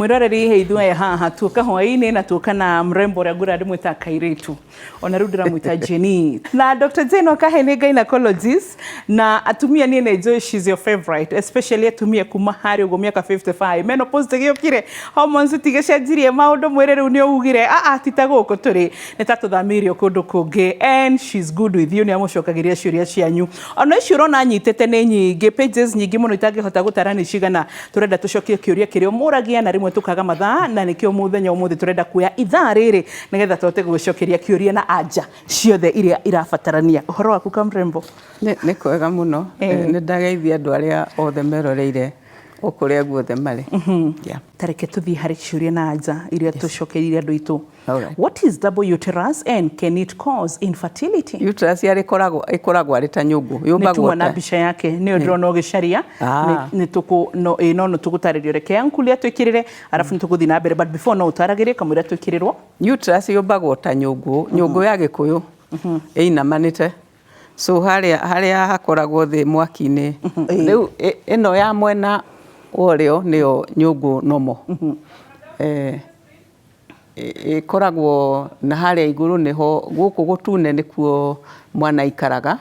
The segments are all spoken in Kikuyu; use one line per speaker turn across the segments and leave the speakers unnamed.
Mwĩroreri, he ithuĩ haha tuoka hwaĩ-inĩ na tuoka na mrembo ũrĩa ngũra ndĩmwĩta kairĩtu, ona rĩu ndĩramwĩta Jenny. Na Dr. Jane Wakahe nĩ gynecologist na atumia niĩ nĩ njũĩ she's your favorite, especially atumia kuma harĩa ũguo mĩaka 55, menopause ĩgĩũkire, hormones itigĩcenjirie maũndũ, mwĩrĩ rĩu nĩ ũugire aa ti ta gũkũ tũrĩ, nĩ ta tũthamĩirio kũndũ kũngĩ, and she's good with you. Nĩ amũcokagĩria ciũria cianyu, ona icio ũrona anyitĩte nĩ nyingĩ, pages nyingĩ mũno itangĩhota gũtara nĩ cigana. Tũrenda tũcokie kĩũria kĩrĩa ũmũragia na rĩmwe tũkaga mathaa, na nĩkĩo mũthenya ũmũthĩ tũrenda kuoya ithaa rĩrĩ nĩgetha tũhote gũgũcokeria kĩũria na anja ciothe iria irabatarania. Ũhoro waku, kamrembo?
Nĩ kwega mũno. Nĩ ndageithia andũ arĩa othe meroreire o kũrĩa guothe marĩ. Yeah.
Tareke tũthiĩ harĩ ciũria na anja iria tũcokeire andũ aitũ.
Alright.
What is double uterus and can it cause infertility?
Uterus yarĩ ĩkoragwo arĩ ta nyũngũ
Nĩ
yũmbagwo
tuona
ta
mbica yake, nĩyo ndĩrona ũgĩcaria. Nĩ tũkũ no ĩ no nĩ tũgũtarĩrio, reke ankuli atwĩkĩrĩre, arabu nĩ tũgũthiĩ na mbere, but before no ũtaragĩrie kamũira twĩkĩrĩrwo.
Uterus yũmbagwo ta nyũngũ ya Gĩkũyũ ĩinamanĩte, so harĩa hakoragwo thĩ mwaki-inĩ rĩu ĩno ya mwena wa ũrĩo nĩyo nyũngũ nomo. Ĩkoragwo na harĩa igũrũ nĩho gũkũ gũtune nĩkuo mwana aikaraga.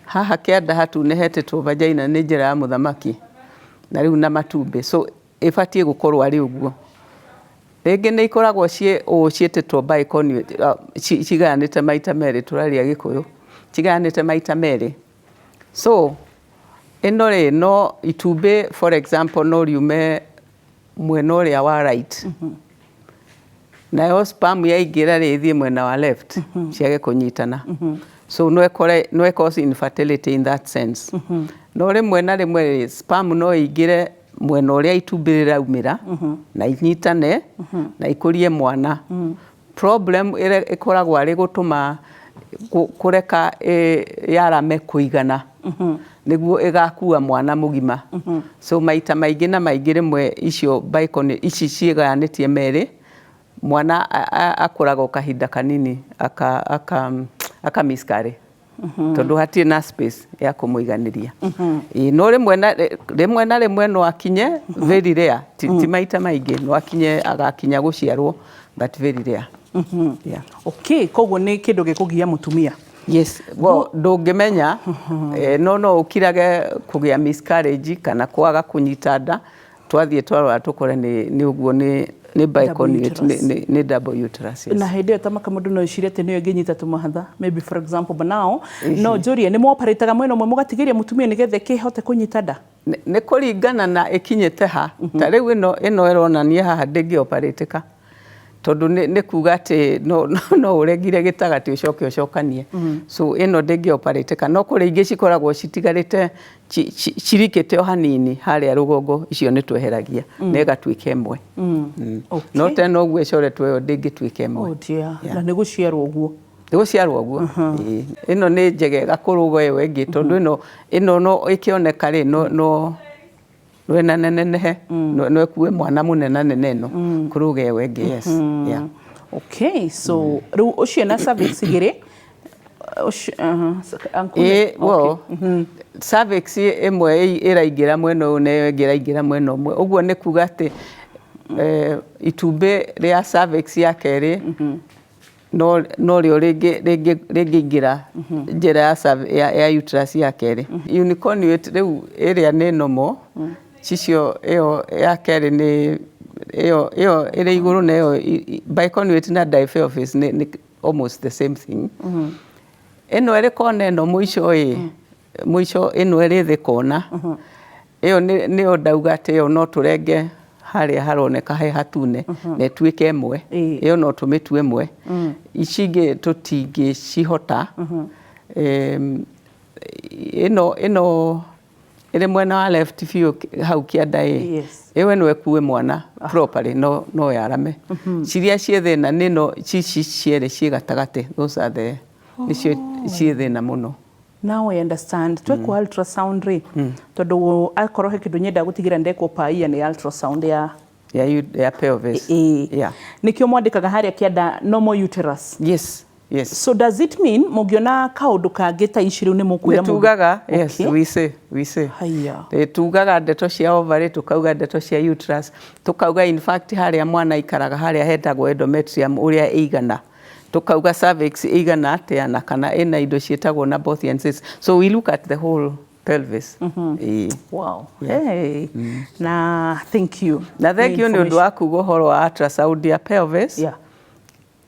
Haha kĩanda hatune hetĩtwo vagina, nĩ njĩra ya mũthamaki na rĩu na matumbĩ, so ĩbatiĩ gũkorwo arĩ ũguo. Rĩngĩ nĩ ikoragwo ciĩ ũũ ciĩtĩtwo bicornuate, cigayanĩte maita merĩ, tũraria Gĩkũyũ, cigayanĩte maita merĩ. So ĩno rĩ, no itumbĩ, for example, no riume mwena ũrĩa wa right, nayo sperm yaingĩra rĩ, ĩthiĩ mwena wa left, ciage kũnyitana. So no ĩkore no ĩ infertility in that sense. No rĩmwe na rĩmwe rĩ, sperm no ĩingĩre mwena ũrĩa itumbĩ rĩraumĩra na inyitane na ikũrie mwana. Problem ĩrĩa ĩkoragwo arĩ gũtũma kũreka yarame kũigana nĩguo ĩgakua mwana mũgima. So maita maingĩ na maingĩ rĩmwe icio bicornuate ici ciĩgayanĩtie merĩ, mwana akũraga o kahinda kanini aka miscarry tondũ hatirĩ na space ya kũmũiganĩria. Ĩĩ, no rĩmwe na rĩmwe no akinye, very rare, ti maita maingĩ, no akinye agakinya gũciarwo, but very rare. Yeah.
Okay, koguo nĩ kĩndũ gĩkũgia mũtumia.
Yes, well, ndũngĩmenya, no ũkirage kũgĩa miscarriage kana kwaga kũnyita nda, twathiĩ twarora tũkore nĩ ũguo, nĩ bicornuate,
uterus.
Nĩ double uterus, yes.
Na hĩndĩ ĩyo tamaka mũndũ no ecirie atĩ nĩyo ĩngĩnyita tũmahatha, maybe, for example. But now no njũrie, nĩ mwoparĩtaga mwena ũmwe mũgatigĩria mũtumia nĩgetha ĩkĩhote kũnyita nda?
Nĩ kũringana na ĩkinyĩte ha. Ta rĩu ĩno ĩronania haha ndĩngĩoparĩtĩka tondũ nĩ kuga atĩ no ũregire gĩtagatĩ ũcoke ũcokanie, so ĩno ndĩngĩoparĩtĩka. No kũrĩ ingĩ cikoragwo citigarĩte cirikĩte o hanini harĩa rũgongo, icio nĩ tweheragia na ĩgatuĩka ĩmwe. No tena ũguo ĩcoretwo, ĩyo ndĩngĩtuĩka ĩmwe.
Oh dear. Na nĩ gũciarwo ũguo?
Nĩ gũciarwo ũguo. Ĩĩ. Ĩno nĩ njegega kũrũga ĩyo ĩngĩ tondũ ĩno no ĩkĩoneka rĩ, no ĩnenenenehe, no ĩkue mwana mũnenanene ĩno kũrũga ĩyo ĩngĩ, yes, yeah.
Okay, so rĩu ũcio na cervix igĩrĩ ũcio, uncle.
Ĩ, well, cervix ĩmwe ĩraingĩra mwena ũyũ na ĩyo ĩngĩ ĩraingĩra mwena ũmwe, ũguo nĩ kuga atĩ itumbĩ rĩa cervix ya kerĩ no rĩo rĩngĩingĩra njĩra ya uterus ya kerĩ. Unicornuate rĩu ĩrĩa nĩ normal, cicio ĩyo ya kerĩ nĩ ĩyo ĩrĩ igũrũ na ĩyo bicornuate na didelphys nĩ almost the same thing. Ĩno ĩrĩ kona ĩno mũico, ĩ mũico ĩno ĩrĩ thĩ kona ĩyo nĩyo ndauga atĩ ĩyo no tũrenge harĩa haroneka he hatune na ĩtuĩke ĩmwe. Ĩyo no tũmĩtue ĩmwe, ici ingĩ tũtingĩcihota. Ĩno ĩrĩ mwena wa left biũ hau kĩanda ĩ, ĩyo no ĩkue mwana properly, no yarame. Ciria ciĩ thĩna nĩ no ici cierĩ ciĩ gatagatĩ, those are the nĩcio ciĩ thĩna mũno.
Now I understand. Twekwo ultrasound rĩ, tondũ akorwo he kĩndũ nyenda gũtigĩra ndekwo paia nĩ ultrasound ya
ya pelvis.
Ĩĩ. Nĩkĩo mwandĩkaga harĩa kĩanda normal uterus.
Yes. Yes.
So does it mean mũngĩona kaũndũ kangĩ ta ici rĩu nĩ mũkwĩra
Nĩ
mũndũ?
tugaga, yes. We say.
Haya.
Ĩ, tugaga ndeto cia ovary, tukauga ndeto cia uterus, tukauga in fact harĩa mwana aikaraga harĩa hetagwo endometrium ũrĩa ĩigana, tukauga cervix ĩigana atĩa na kana ĩna indo ciĩtagwo Nabothian cysts. So we look at the whole pelvis. Ĩ.
Wow. Hey. Na thank you.
Na thank you nĩ ũndũ wa kuga ũhoro wa ultrasound ya pelvis.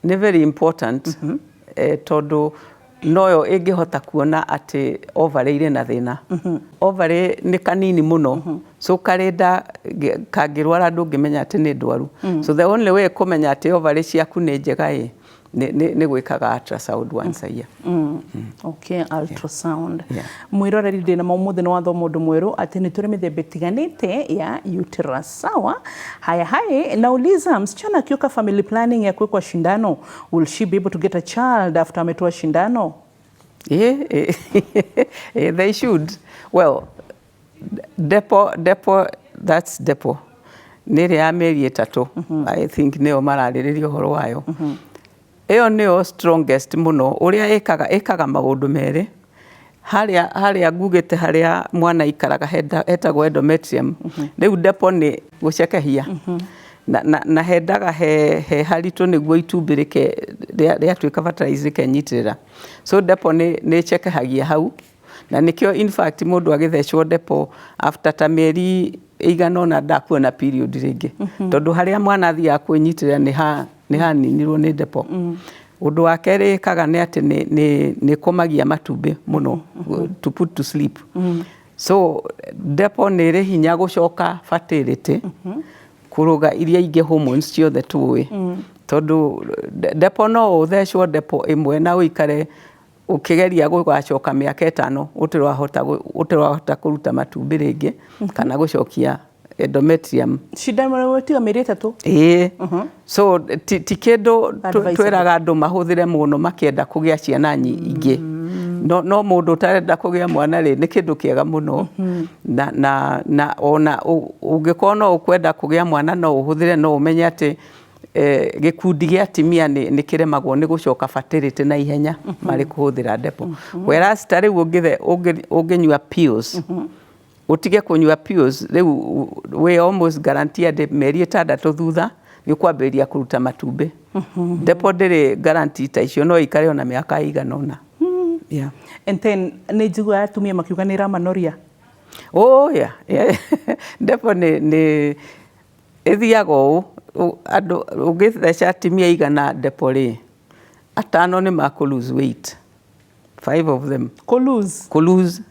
Nĩ very important, tondũ noyo ĩngĩhota kuona atĩ ovary irĩ na thĩna. Ovary nĩ kanini mũno, so karĩ nda kangĩrwara ndũngĩmenya atĩ nĩ ndwaru. So the only way kũmenya atĩ ovary ciaku nĩ njega ĩ nĩ gwĩkaga ultrasound once a year.
Okay, ultrasound.
Yeah.
Mwĩroreri, ndĩna ma ũmũthĩ nĩ wathoma ũndũ mwerũ atĩ nĩ tũrĩ mĩthemba ĩtiganĩte ya uterus. Sawa. Haya haya, nauliza, msichana akiweka family planning ya kuwekwa shindano, will she be able to get a child after ametoa shindano?
Yeah, they should. Well, depo, that's depo. Nĩ ĩrĩa ya mĩeri 3, I think nĩyo mararĩrĩria ũhoro wayo. Ĩyo nĩyo strongest mũno. Ũrĩa ĩkaga maũndũ merĩ. Harĩa ngugĩte harĩa mwana aikaraga hetagwo endometrium. Rĩu depo nĩ gũcekehia. Na hendaga he haritũ nĩguo itumbĩ rĩatuĩka fertilize rĩkenyitĩrĩra. So depo nĩ ĩcekehagia hau. Na nĩkĩo in fact mũndũ agĩthecwo depo after ta mĩeri ĩigana ũna ndakuona period rĩngĩ. Tondũ harĩa mwana athiaga kwĩnyitĩrĩra nĩ haninirwo nĩ depo. Ũndũ wa kerĩ ĩkaga nĩ atĩ nĩ ĩkomagia matumbĩ mũno, to put to sleep. So depo nĩ ĩrĩ hinya gũcoka fertility kũrũga iria ingĩ hormones ciothe tũĩ. Tondũ depo no ũthecwo depo ĩmwe na ũikare ũkĩgeria gũgacoka mĩaka 5 ũtĩrahota kũruta matumbĩ rĩngĩ kana gũcokia endometrium.
Cindano tiga mĩeri 3.
Ĩĩ. So ti kĩndũ
Advisable.
twĩraga andũ mahũthĩre mũno makĩenda kũgĩa ciana nyingĩ. No mũndũ ũtarenda kũgĩa mwana rĩ, nĩ kĩndũ kĩega mũno. Na ona ũngĩkorwo no ũkwenda kũgĩa mwana no ũhũthĩre, no ũmenye atĩ gĩkundi gĩa atumia nĩ kĩremagwo nĩ gũcoka fertility na ihenya marĩ kũhũthĩra depo. Whereas ta rĩu ũngĩnyua pills, ũtige kũnyua pills, rĩu wĩ almost guaranteed mĩeri 6 thutha nĩ ũkwambĩrĩria kũruta matumbĩ. Depo ndĩrĩ guarantee ta icio, no ĩikare ona mĩaka ĩigana ũna. Yeah.
And then nĩ njiguaga atumia makiuga nĩ ĩramanoria.
Oh, yeah. Yeah. Depo nĩ ĩthiaga ũũ, andũ ũngĩtheca atumia 100 depo rĩ, 5 nĩ makũ lose weight. 5 of them.
Kũ lose?
Kũ lose.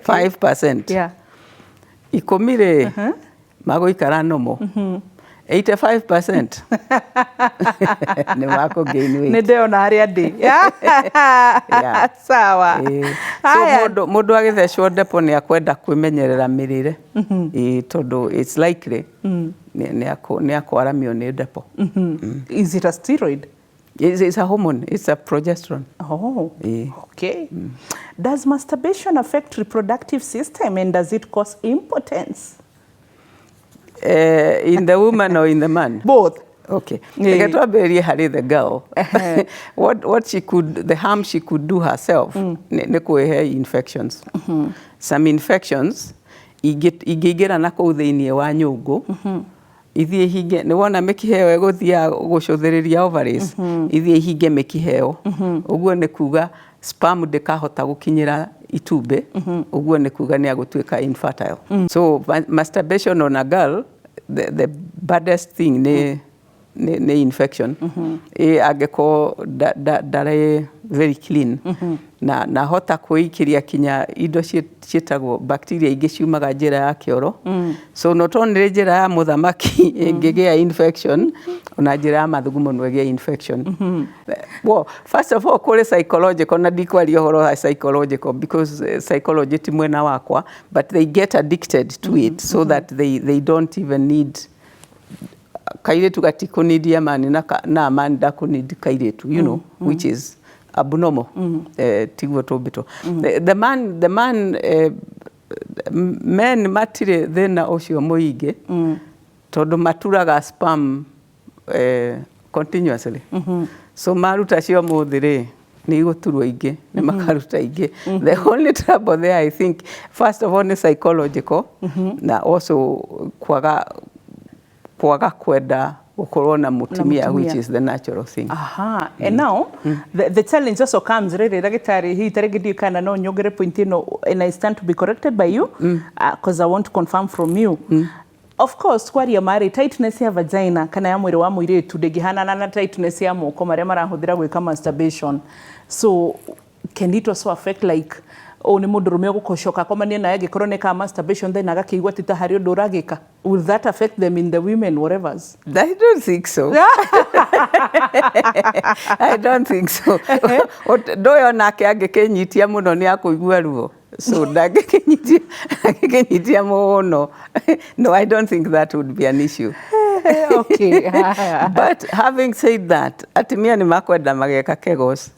5%. 10 rĩ, magũikara normal. 85% nĩ makũ gain weight.
Nĩ ndĩona harĩa ndĩ.
Yeah.
Sawa.
So
Haya.
Mũndũ agĩthecwo depo nĩ akwenda kwĩmenyerera mĩrĩre. Tondũ it's likely nĩ akwaramio nĩ depo.
Is it a steroid?
It's a hormone. It's a progesterone.
Oh, okay. Does masturbation affect reproductive system and does it cause impotence?
In the woman or in the man?
Both.
Okay. Reke twambĩrĩrie harĩ the girl. The harm she could do herself nĩ kwĩhe infections. Some infections ingĩingĩra na kũu thĩinĩ wa nyũngũ, ithiĩ ihinge, nĩ wona mĩkiha ĩyo ĩgũthiaga gũcũthĩrĩria ovaries, ithiĩ ihinge mĩkiha ĩyo. Ũguo nĩ kuga sperm ndĩkahota gũkinyĩra itumbĩ, ũguo nĩ kuga nĩ agũtuĩka infertile. So masturbation on a girl, the baddest thing nĩ infection. Ĩ angĩkorwo ndarĩ very clean. Na hota kwĩikĩria kinya indo ciĩtagwo bacteria ingĩ ciumaga njĩra ya kĩoro. So not only njĩra ya mũthamaki ĩngĩgĩa infection, ona njĩra ya mathugumo no ĩgĩe infection. Well, first of all, kũrĩ psychological, na ndikwaria ũhoro wa psychological because psychology ti mwena wakwa, but they get addicted to it so that they don't even need kairĩtu gatikũnidia mani na mani ndakũnidi kairĩtu, which is abnormal. Tiguo tũmbĩtwo. The man, men matirĩ thĩna ũcio mũingĩ, tondũ maturaga sperm Continuously. So maruta cia ũmũthĩ rĩ, nĩ igũturwo ingĩ, nĩ makaruta ingĩ. The only trouble there, I think, first of all, nĩ psychological na also kwaga kwenda gũkorwo na mũtumia, which
Mũtumia.
is the natural thing.
Aha. And now the challenge also comes rĩrĩ, ndagĩtarĩ, hihi ta rĩngĩ ndiũĩ kana no nyongere point ĩno, and I stand to be corrected by you because I want to confirm from you. Of course, kwaria marĩ, tightness ya vagina kana ya mwĩrĩ wa mũirĩtu ndĩngĩhanana na tightness ya moko marĩa marahũthĩra gwĩka masturbation. So can it also affect, like, ũũ nĩ mũndũrũme ũgũcoka akomanie naye angĩkorwo nĩ ka masturbation, then agakĩigua ti ta harĩ ũndũ ũragĩka? Will that affect them in the women whatevers?
I don't think so. I don't think so. Ndũyũ onake angĩkĩnyitia mũno nĩ akũigua ruo. So ndangĩkĩnyitia mũno. No, I don't think that would be an issue. But having said that, atumia nĩ makwenda mageka kegels.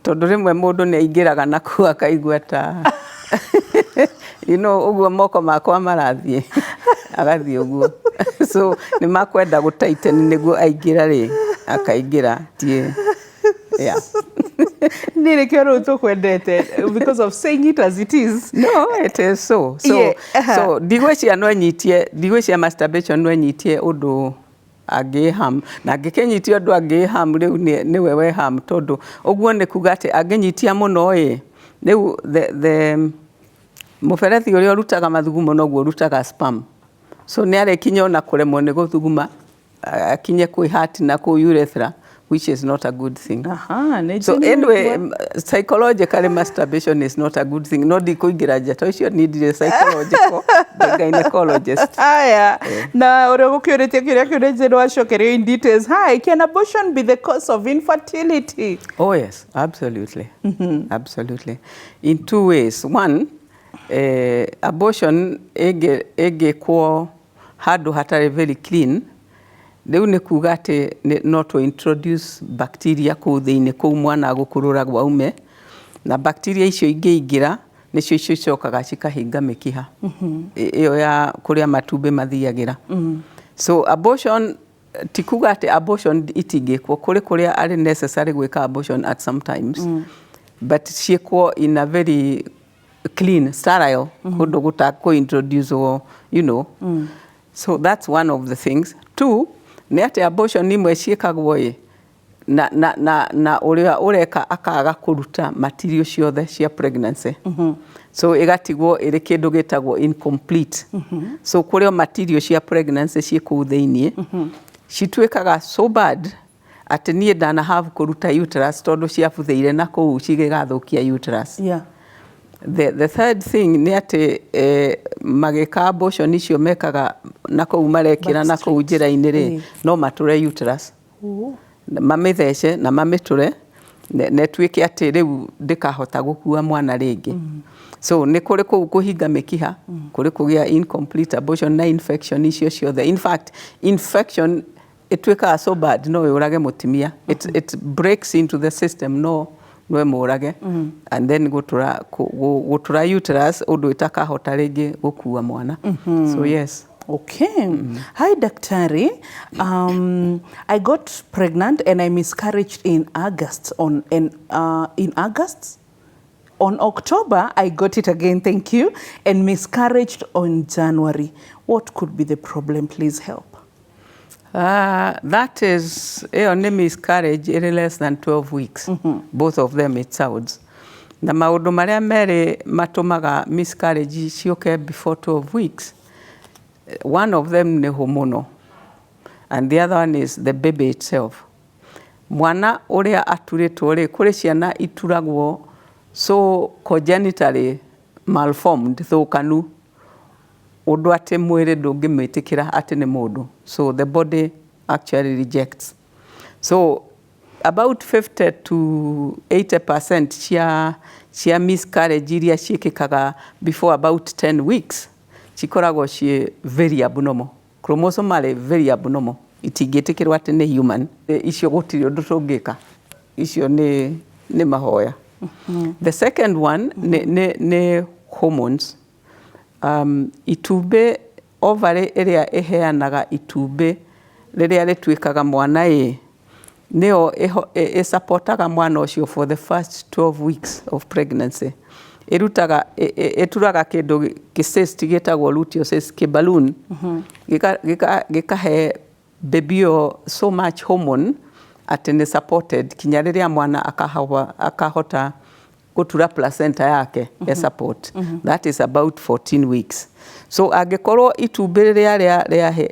Tondũ rĩmwe mũndũ nĩ aingĩraga na kũu akaigua ta ũguo moko makwa marathiĩ, agathiĩ ũguo. So nĩ makwenda gũ tighten nĩguo aingĩra rĩ, akaingĩra tie. Yeah.
Nĩ nĩkĩo rĩu tũkwendete, because of saying it as it is.
No, it is so. So, so ndigwĩciria no enyitie, ndigwĩciria masturbation no enyitie ũndũ angĩham, na angĩkĩnyitia ũndũ angĩham rĩu nĩwe we ham, tondũ ũguo nĩ kuga atĩ angĩnyitia mũno ĩ, rĩu the mũberethi ũrĩa ũrutaga mathugumo noguo ũrutaga sperm. So nĩ arĩkinya ona kũremwo nĩ gũthuguma, akinye kwĩ heart na kũu urethra, which is not a good thing.
Aha, nĩ
So
genuine.
Anyway, psychologically masturbation is not a good thing. No ndikũingĩra njata ũcio, niĩ ndirĩ psychological, ndĩ gynecologist.
Haya, na ũrĩa ũgũkĩũrĩtie kĩũria kĩu nĩ njĩrwo acokerio in details. Hi, can abortion be the cause of infertility?
Oh yes, absolutely. Absolutely. In two ways. One, abortion ĩngĩkwo handũ hatarĩ very clean, rĩu nĩ kuga atĩ no to introduce bacteria kũu thĩinĩ, kũu mwana agũkũrũragwo aume, na bacteria icio ingĩingĩra nĩcio icio icokaga cikahinga mĩkiha ĩyo ya kũrĩa matumbĩ mathiagĩra. So abortion ti kuga atĩ abortion itingĩkwo, kũrĩ kũrĩa arĩ necessary gwĩka abortion at sometimes, but ciĩkwo in a very clean, sterile kũndũ gũtakũ introduce. So that's one of the things. Two, nĩ atĩ abortion imwe ciĩkagwo ĩ na ũrĩa ũreka akaga kũruta material ciothe cia pregnancy, so ĩgatigwo ĩrĩ kĩndũ gĩtagwo incomplete. So kũrĩ o material cia pregnancy ciĩ kũu thĩiniĩ, cituĩkaga so bad atĩ niĩ ndana have kũruta uterus, tondũ ciabuthĩire na kũu cigĩgathũkia uterus. The third thing nĩ atĩ magĩka abortion icio mekaga na kũu marekĩra na kũu njĩra-inĩ rĩ, no matũre uterus, mamĩthece na mamĩtũre na ĩtuĩke atĩ rĩu ndĩkahota gũkua mwana rĩngĩ. So nĩ kũrĩ kũu kũhinga mĩkiha, kũrĩ kũgĩa incomplete abortion na infection icio ciothe. In fact, infection ĩtuĩkaga so bad no yũrage mũtumia. It breaks into the system, no ĩmũrage, and then gũtũra uterus ũndũ ĩtakahota rĩngĩ gũkua mwana. So yes.
Okay. Hi, Daktari. I got pregnant and I miscarried in August. On and in August, on October I got it again. Thank you. And miscarried on January. What could be the problem? Please help.
That is, ĩyo nĩ miscarriage ĩrĩ less than 12 weeks. Both of them, it sounds. Na maũndũ marĩa merĩ matũmaga miscarriage ciũke before 12 weeks, one of them nĩ hormonal and the other one is the baby itself. Mwana ũrĩa aturĩtwo rĩ, kũrĩ ciana ituragwo so congenitally malformed, thũkanu, ũndũ atĩ mwĩrĩ ndũngĩmĩtĩkĩra atĩ nĩ mũndũ. So the body actually rejects. So about 50 to 80% cia miscarriage iria ciĩkĩkaga before about 10 weeks cikoragwo ciĩ very abnormal, chromosomally very abnormal, itingĩtĩkĩrwo atĩ nĩ human. Icio gũtirĩ ũndũ tũngĩka, icio nĩ mahoya. The second one nĩ hormones. Itumbĩ, ovary ĩrĩa ĩheanaga itumbĩ rĩrĩa rĩtuĩkaga mwana ĩ Nĩyo ĩsupportaga mwana ũcio for the first 12 weeks of pregnancy. Ĩrutaga, ĩturaga kĩndũ gĩ cyst gĩtagwo luteal cyst, kĩ balloon, gĩkahe baby ĩyo so much hormone atĩ nĩ supported kinya rĩrĩa mwana akahota gũtura placenta yake e support. That is about 14 weeks. So angĩkorwo itumbĩ rĩrĩa rĩa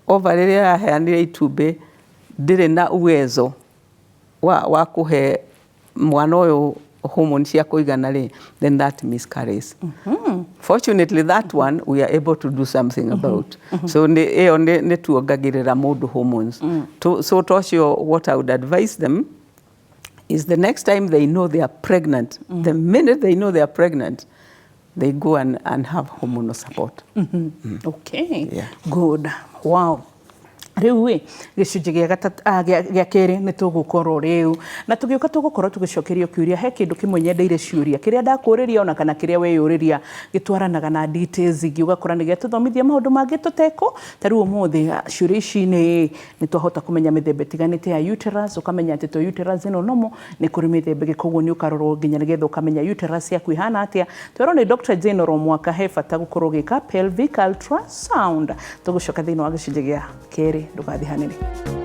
ovary rĩrĩa rĩraheanire itumbĩ ndĩrĩ na uwezo wa kũhe mwana ũyũ hormone cia kũigana rĩ, then that miscarries. Fortunately, that one we are able to do something about. So nĩ ĩyo nĩ tuongagĩrĩra mũndũ hormones. So tocio, what I would advise them is the next time they know they are pregnant, the minute they know they are pregnant, they go and have hormonal support.
Okay.
Yeah.
Good. Wow. Rĩu ĩ gĩcunjĩ gĩa gatatũ, gĩa kerĩ nĩ tũgũkorwo rĩu na tũgĩũka tũgũkorwo tũgĩcokerio kĩũria. He kĩndũ kĩmwe nyendeire ciũria kĩrĩa ndakũrĩria ona kana kĩrĩa weyũrĩria gĩtwaranaga na details ingĩ, ũgakora nĩ gĩatũthomithia maũndũ mangĩ tũteko. Ta rĩu ũmũthĩ ciũria ici nĩ twahota kũmenya mĩthemba ĩtiganĩte ya uterus, ũkamenya atĩ to uterus ĩno normal, nĩ kũrĩ mĩthemba ĩngĩ, koguo nĩ ũkarorwo nginya nĩgetha ũkamenya uterus yaku ĩhana atĩa. Twerwo nĩ Dr. Jane oro mwaka he bata gũkorwo ũgĩka pelvic ultrasound. Tũgũcoka thĩinĩ wa gĩcunjĩ gĩa kerĩ, ndũgathiĩ hanene.